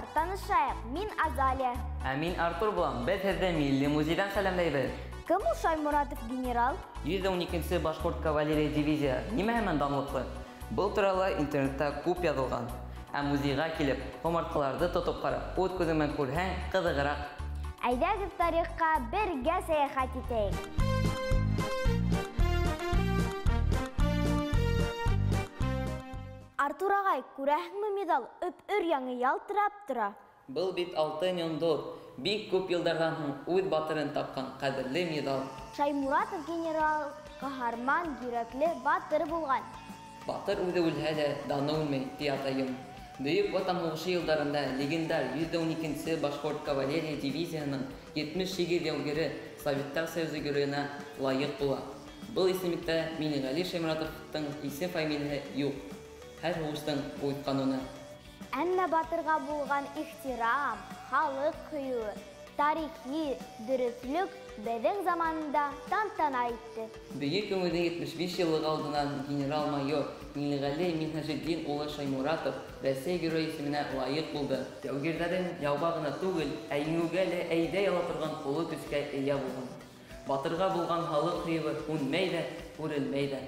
Дуҫтар, танышайыҡ, мин Азалия. Ә мин Артур булам. Беҙ һеҙҙе Милли музейҙан сәләмләйбеҙ. Кем ул Шаймуратов генерал? 112-нсе башҡорт кавалерия дивизия нимәһе менән данлыҡлы? Был турала интернетта күп яҙылған. Ә музейға килеп, ҡомартҡыларҙы тотоп ҡарап, үҙ күҙең менән күрһәң, ҡыҙығыраҡ. Әйҙәгеҙ тарихҡа бергә сәйәхәт итәйек. Артур ағай, күрәһеңме миҙал өп-өр яңы ялтырап тора. Был бит алтын йондоҙ, бик күп йылдарҙан һуң үҙ батырын тапҡан ҡәҙерле миҙал. Шаймуратов генерал ҡаһарман, йөрәкле батыр булған. Батыр үҙе үлһә лә, даны үлмәй, ти атайым. Бөйөк Ватан һуғышы йылдарында легендар 112-нсе башҡорт кавалерия дивизияһының 78 яугире Советтар Союзы геройына лайыҡ була. Был исемлектә Минеғәли Шаймуратовтың исем-фамилияһы юҡ. Һәр һуғыштың үҙ ҡануны. Әммә батырға булған ихтирам, халыҡ һөйөүе, тарихи дөрөҫлөк беҙҙең заманда тантана итте. Бөйөк Еңеүҙең 75 йыллығы алдынан генерал-майор Минеғәле Минһажетдин улы Шаймуратов Рәсәй геройы исеменә лайыҡ булды. Яугирҙәрен яуға ғына түгел, ә еңеүгә лә әйҙәй ала торған оло көскә эйә булған. Батырға булған халыҡ һөйөүе һүнмәй ҙә, һүрелмәй ҙә.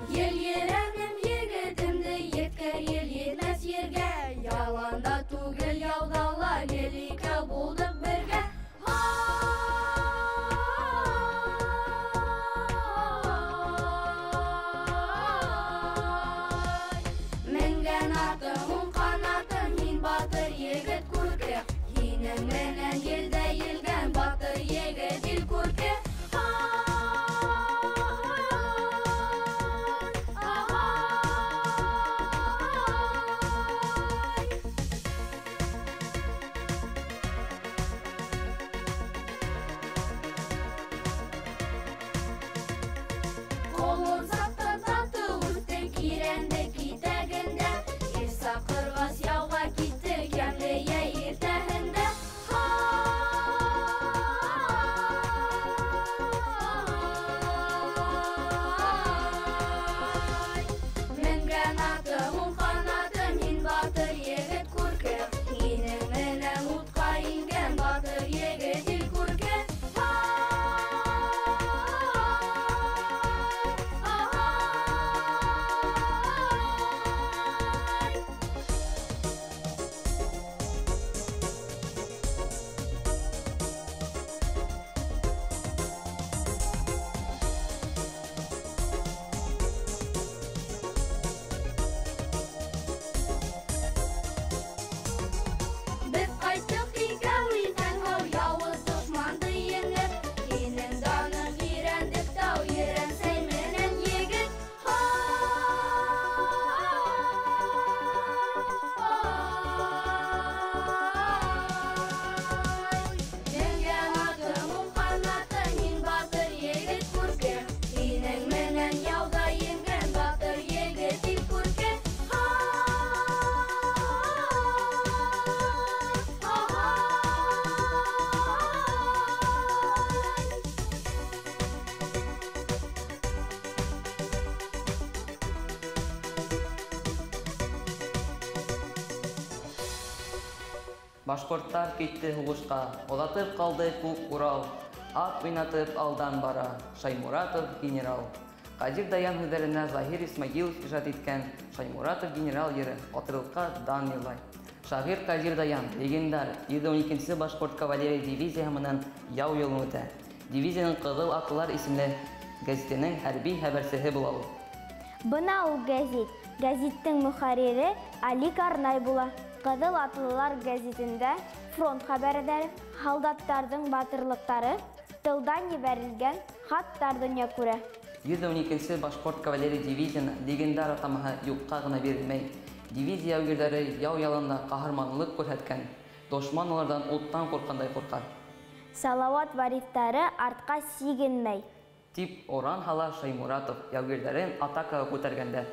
Ел ерәнем егетемде еткер ел етмәс ергә, яланда түгел яуҙа ла гел икәү булдыҡ бергә. Һай! Менгән атың уң ҡанатың, һин батыр егет күрке, һинең менән елдә елгән батыр егет ил күрке. Башҡорттар китте һуғышҡа, оҙатып ҡалды күк Урал, ат уйнатып алдан бара Шаймуратов генерал. Ҡадир Даян һүҙҙәренә Заһир Исмәғилов ижад иткән Шаймуратов генерал йыры батырлыҡҡа дан йырлай. Шағир Ҡадир Даян легендар 112-нсе башҡорт кавалерия дивизияһы менән яу юлын үтә. Дивизияның Ҡыҙыл атлылар исемле гәзитенең хәрби хәбәрсеһе була ул. Бына ул гәзит. Гәзиттең мөхәррире Али Карнай була. Ҡыҙыл атлылар гәзитендә фронт хәбәрҙәре, һалдаттарҙың батырлыҡтары, тылдан ебәрелгән хаттар донъя күрә. 112-нсе башҡорт кавалерия дивизияһына легендар атамаһы юҡҡа ғына бирелмәй. Дивизия яугирҙәре яу яланда ҡаһарманлыҡ күрһәткән. Дошман уларҙан уттан ҡурҡҡандай ҡурҡа. Салауат вариҫтары артҡа сигенмәй. Тип оран һала Шаймуратов яугирҙәрен атакаға күтәргәндә.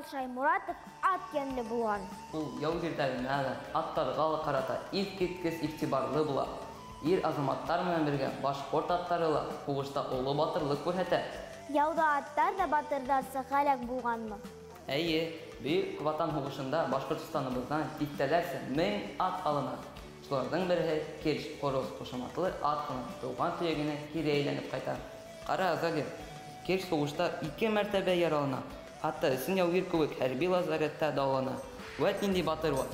Генерал Шаймуратов ат йәнле булған. Ул яугирҙәренә лә, аттарға ла ҡарата иҫ киткес иғтибарлы була. Ир азаматтар менән бергә башҡорт аттары ла һуғышта оло батырлыҡ күрһәтә. Яуҙа аттар ҙа батырҙарса һәләк булғанмы? Эйе, Бөйөк Ватан һуғышында Башҡортостаныбыҙҙан тиҫтәләрсә мең ат алына. Шуларҙың береһе Керш Ҡорос ҡушаматлы ат ҡына тыуған төйәгенә кире әйләнеп ҡайта. Ҡара, Азалия, Керш һуғышта 2 мәртәбә яралана. Хатта ысын яугир кеүек хәрби лазаретта дауалана. Вәт ниндәй батыр ул!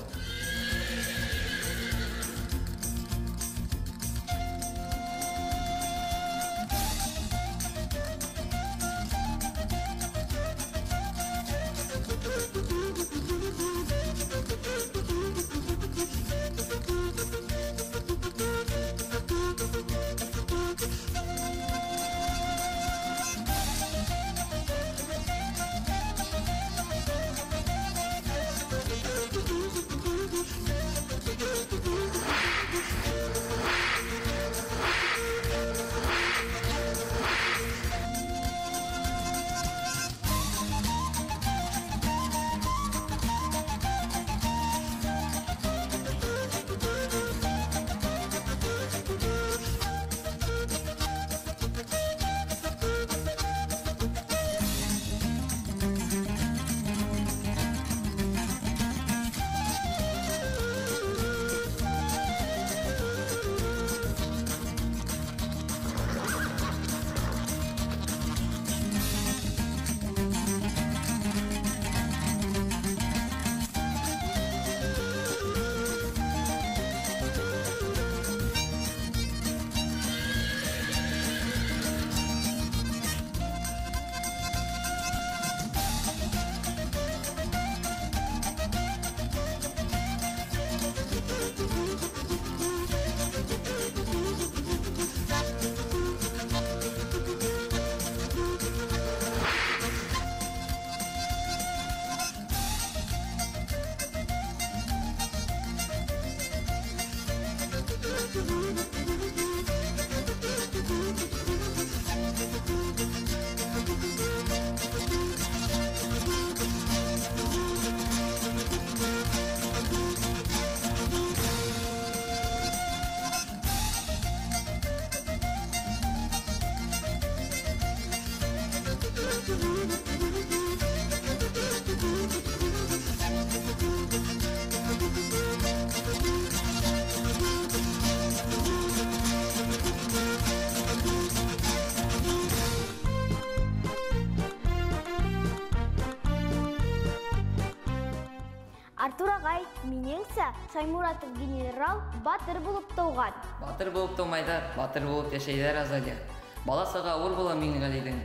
Артур ағай, минеңсә, Шаймуратов генерал батыр булып тыуған. Батыр булып тыумайҙар, батыр булып йәшәйҙәр, Азалия. Бала сағы ауыр була Миңлеғәлиҙең.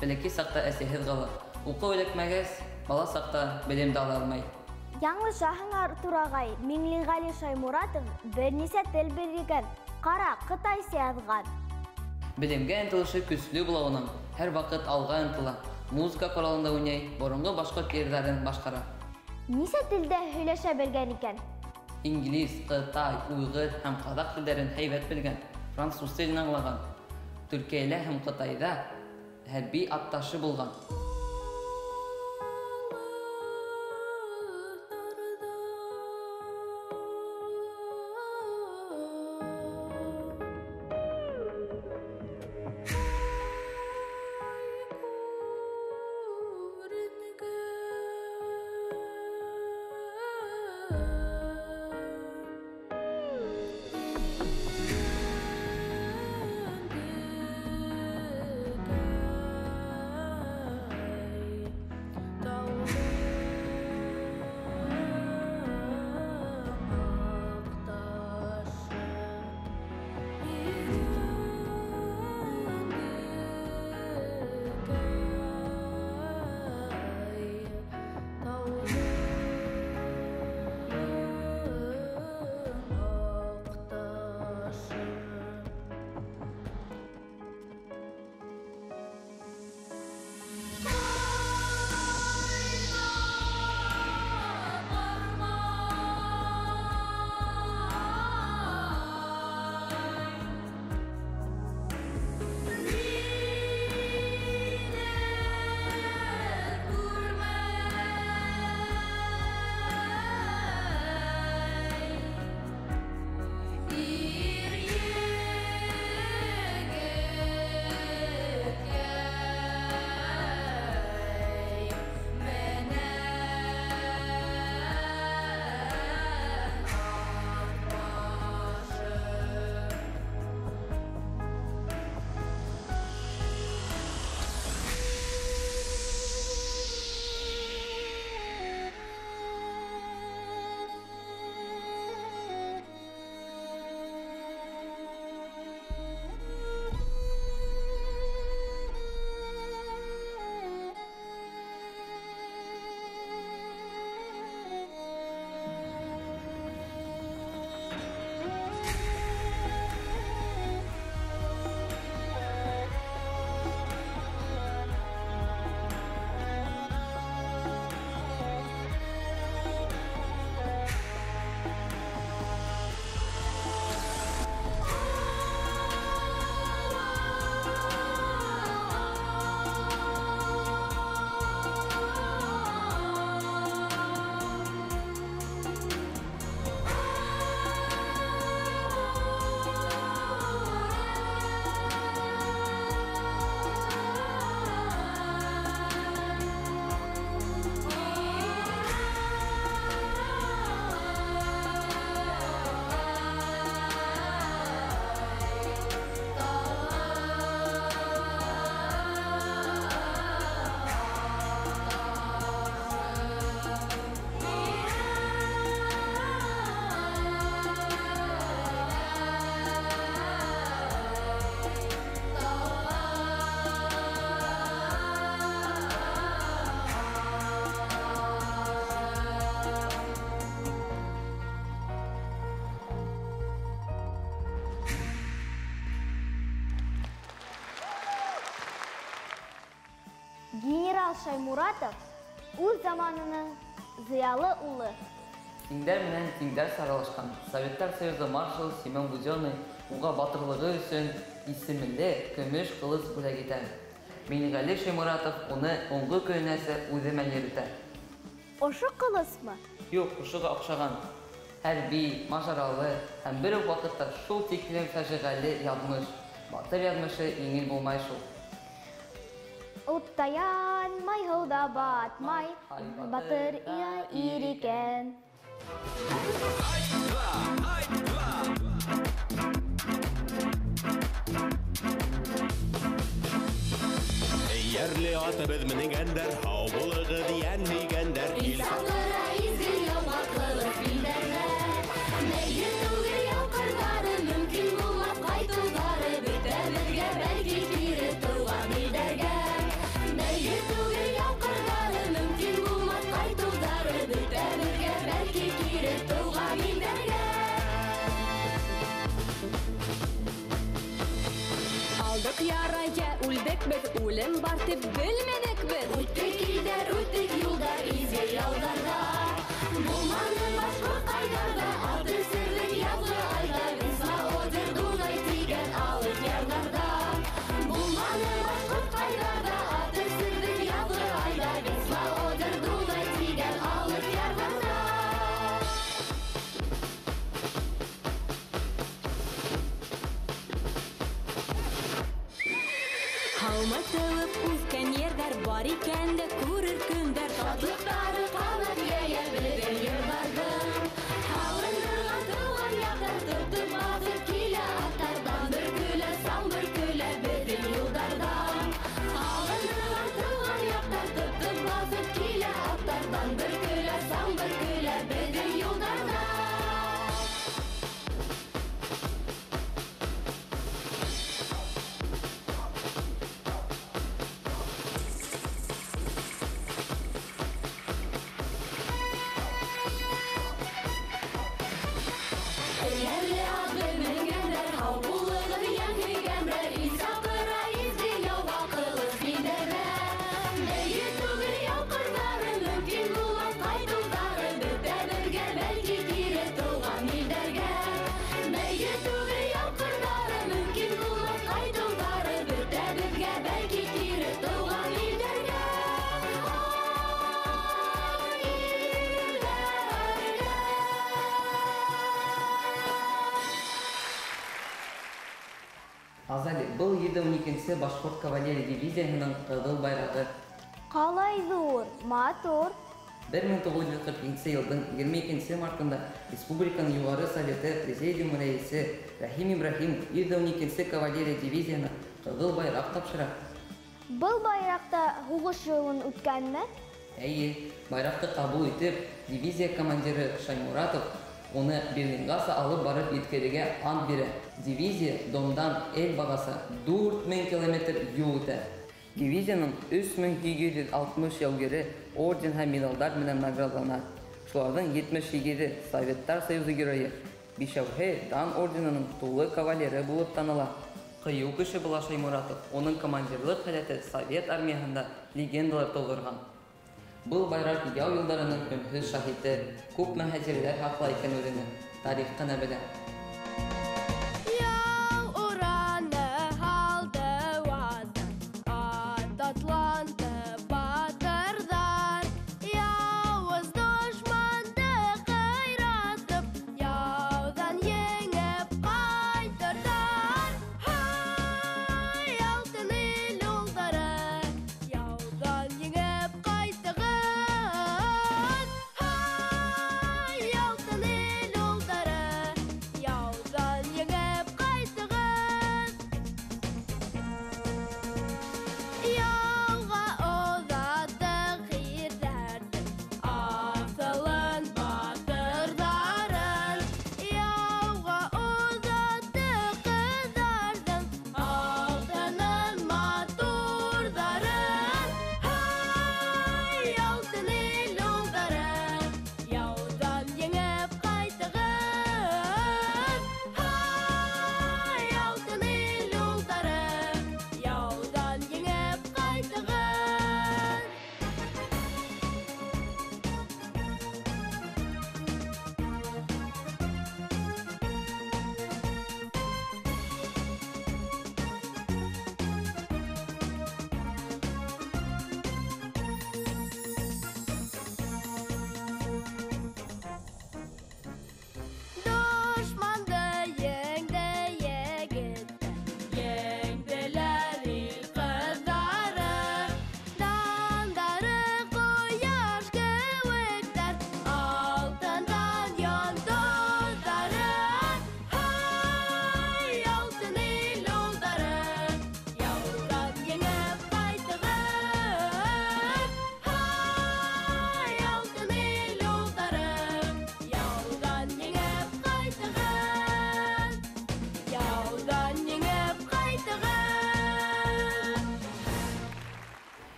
Бәләкәй саҡта әсәһеҙ ҡала. Уҡыу эләкмәгәс, бала саҡта белем дә ала алмай. Яңылышаһың, Артур ағай, Миңлеғәли Шаймуратов бер нисә тел белгән. Ҡара, ҡытайса яҙған. Белемгә ынтылышы көслө була уның. Һәр ваҡыт алға ынтыла. Музыка ҡоралында уйнай, боронғо башҡорт йырҙарын башҡара. Нисә телдә һөйләшә белгән икән? Инглиз, ҡытай, уйғыр һәм ҡаҙаҡ телдәрен һәйбәт белгән, француз телен аңлаған. Төркиәлә һәм Ҡытайҙа хәрби атташы булған. Шаймуратов үҙ заманының зыялы улы. Тиңдәр менән тиңдәр саралашҡан Советтар Союзы маршалы Семен Будённый уға батырлығы өсөн исемле көмөш ҡылыс бүләк итә. Минғәле Шаймуратов уны һуңғы көнөнәсә үҙе менән йөрөтә. Ошо ҡылысмы? Юҡ, ошоға оҡшаған. Хәрби, мажаралы һәм бер үк ваҡытта шул тиклем фажиғәле яҙмыш. Батыр яҙмышы еңел булмай шул. Утта янмай, һыуҙа батмай, батыр ир икән. Эйәрле атыбыҙ менгәндәр, һау булығыҙ йән һөйгәндәр. Ил саҡыра изге яуға ҡылыс билдәрҙә. Бәйге түгел яу ҡырҙары, мөмкин булмаҫ ҡайтыуҙары. Бөтәбеҙгә бәлки кире тыуған илдәргә. Бәйге түгел яу ҡырҙары, мөмкин булмаҫ ҡайтыуҙары. Бөтәбеҙгә бәлки кире тыуған илдәргә. Алдыҡ яра, йә үлдек беҙ, үлем бар тип белмәнек беҙ. Үттек илдәр, үттек юлдар, изге яуҙарҙа. Булманы башҡорт ҡайҙарҙа, ат өсөрлөк яҙғы айҙа. Висла, Одер, Дунай тигән алыҫ ярҙарҙа. Булманы башҡорт ҡайҙарҙа, ат өсөрлөк яҙғы айҙа. Висла, Одер, Дунай тигән алыҫ ярҙарҙа. Һаумы тыуып үҫкән ерҙәр бар икән дә күрер көндәр. Шатлыҡтары ҡанат йәйә беҙҙең йырҙарҙың. Һалындырған тыуған яҡтар тотоп баҫып килә аттарҙан. Бөркөлә, саң бөркөлә беҙҙең юлдарҙан. Һалындырған тыуған яҡтар тотоп баҫып килә аттарҙан. Бөркөлә, саң бөркөлә беҙҙең юлдарҙан. Эйәрле атбыҙ менгәндәр, һау булығыҙ йән һөйгәндәр. Ил саҡыра изге яуға ҡылыс билдәрҙә. Бәйге түгел яу ҡырҙары, мөмкин булмаҫ ҡайтыуҙары. Бөтәбеҙгә бәлки кире тыуған илдәргә. Бәйге түгел яу ҡырҙары, мөмкин булмаҫ ҡайтыуҙары. Бөтәбеҙгә бәлки кире тыуған илдәргә. Ай, илдәргә. Азали, был 112-нсе башҡорт кавалерия дивизияһының ҡыҙыл байрағы. Ҡалай ҙур, матур. 1942 йылдың 22 мартында Республиканың Юғары Советы Президиумы рәйесе Рәхим Ибраһимов 112-нсе кавалерия дивизияһына ҡыҙыл байраҡ тапшыра. Был байраҡта һуғыш юлын үткәнме? Эйе, байраҡты ҡабул итеп, дивизия командиры Шаймуратов уны Берлинғаса алып барып еткерергә ант бирә. Дивизия Дондан Эльбағаса 4000 километр юл үтә. Дивизияның 3860 яугире орден һәм медалдар менән наградлана. Шуларҙың 78-е Советтар Союзы геройы, бишәүһе Дан орденының тулы кавалеры булып таныла. Ҡыйыу кеше була Шаймуратов, уның командирлыҡ һәләте Совет армияһында легендалар тыуҙырған. Был байраҡ яу йылдарының өнһөҙ шаһиты, күпме хәтирәләр һаҡлай икән үҙенә, тарих ҡына белә. Яу ураны һалды ватан, ат атланды батырҙар. Яуыз дошманды ҡыйратып, яуҙан еңеп ҡайтырҙар. Һай, алтын ил улдары, яуҙан еңеп ҡайтығыҙ. Һай, алтын ил улдары, яуҙан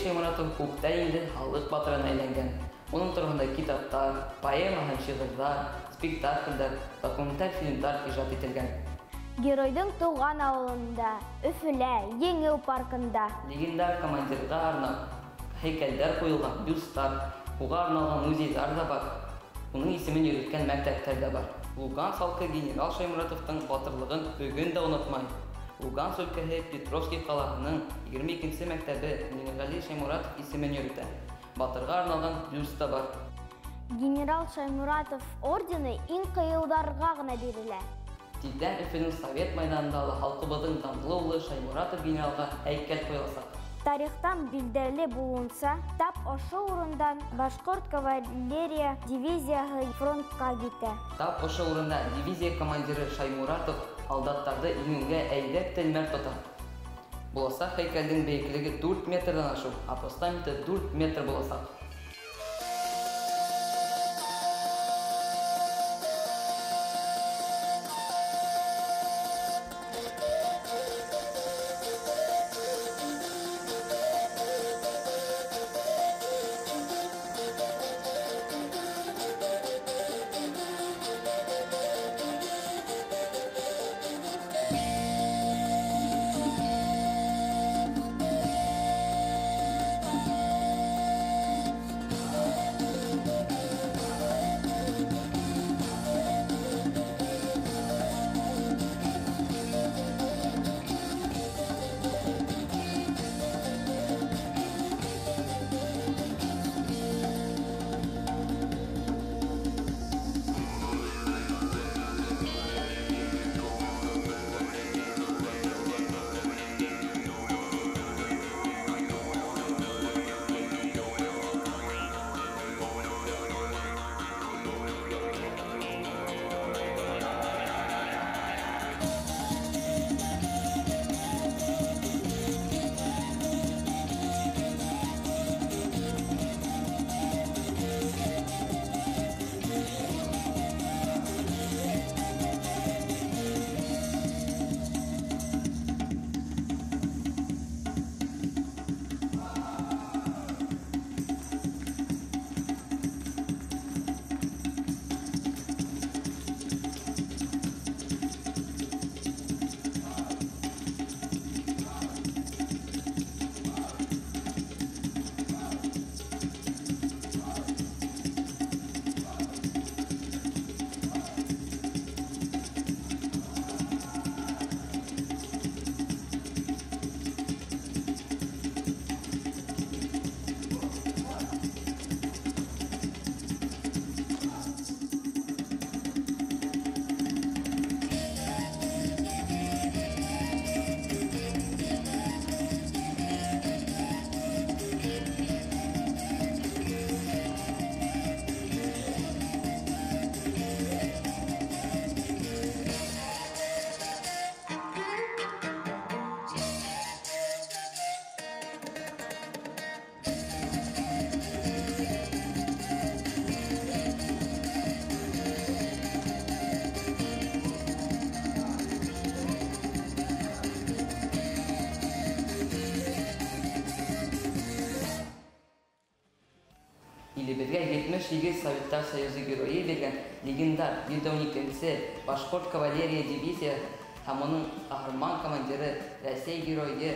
Шаймуратов күптән инде халыҡ батырына әйләнгән. Уның тураһында китаптар, поэма һәм шиғырҙар, спектаклдәр, документаль фильмдар ижад ителгән. Геройҙың тыуған ауылында, Өфөлә, Еңеү паркында. Легендар командирға арнап һәйкәлдәр ҡуйылған, бюсттар, уға арналған музейҙар ҙа бар. Уның исемен йөрөткән мәктәптәр ҙә бар. Луганск халҡы генерал Шаймуратовтың батырлығын бөгөн дә онотмай. Луганск өлкәһе Петровский ҡалаһының 22-нсе мәктәбе Минғәли Шаймуратов исемен йөрөтә. Батырға арналған бюст та бар. Генерал Шаймуратов ордены иң ҡыйыуҙарға ғына бирелә. Тиҙҙән Өфөнөң Совет майҙанында ла халҡыбыҙҙың данлы улы Шаймуратов генералға һәйкәл ҡуйыласаҡ. Тарихтан билдәле булыуынса, тап ошо урындан башҡорт кавалерия дивизияһы фронтҡа китә. Тап ошо урында дивизия командиры Шаймуратов һалдаттарҙы еңеүгә әйҙәп телмәр тота. Буласаҡ һәйкәлдең бейеклеге 4 метрҙан ашыу, ә постаменты 4 метр буласаҡ. Илебеҙгә 78 Советтар Союзы геройы биргән легендар 112-нсе башҡорт кавалерия дивизияһы һәм уның ҡаһарман командиры Рәсәй геройы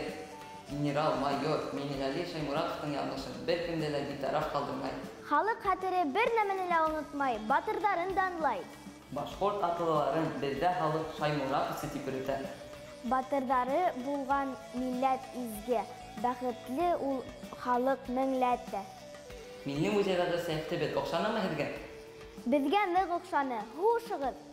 генерал-майор Минғәли Шаймуратовтың яҙмышы бер кемде лә битараф ҡалдырмай. Халыҡ хәтере бер нәмәне лә онотмай, батырҙарын данлай. Башҡорт атлыларын беҙҙә халыҡ Шаймуратовсы тип йөрөтә. Батырҙары булған милләт изге, бәхетле ул халыҡ меңләтә. Милли музейҙағы сәйәхәтебеҙ оҡшанымы һеҙгә? Беҙгә ныҡ оҡшаны. Хушығыҙ!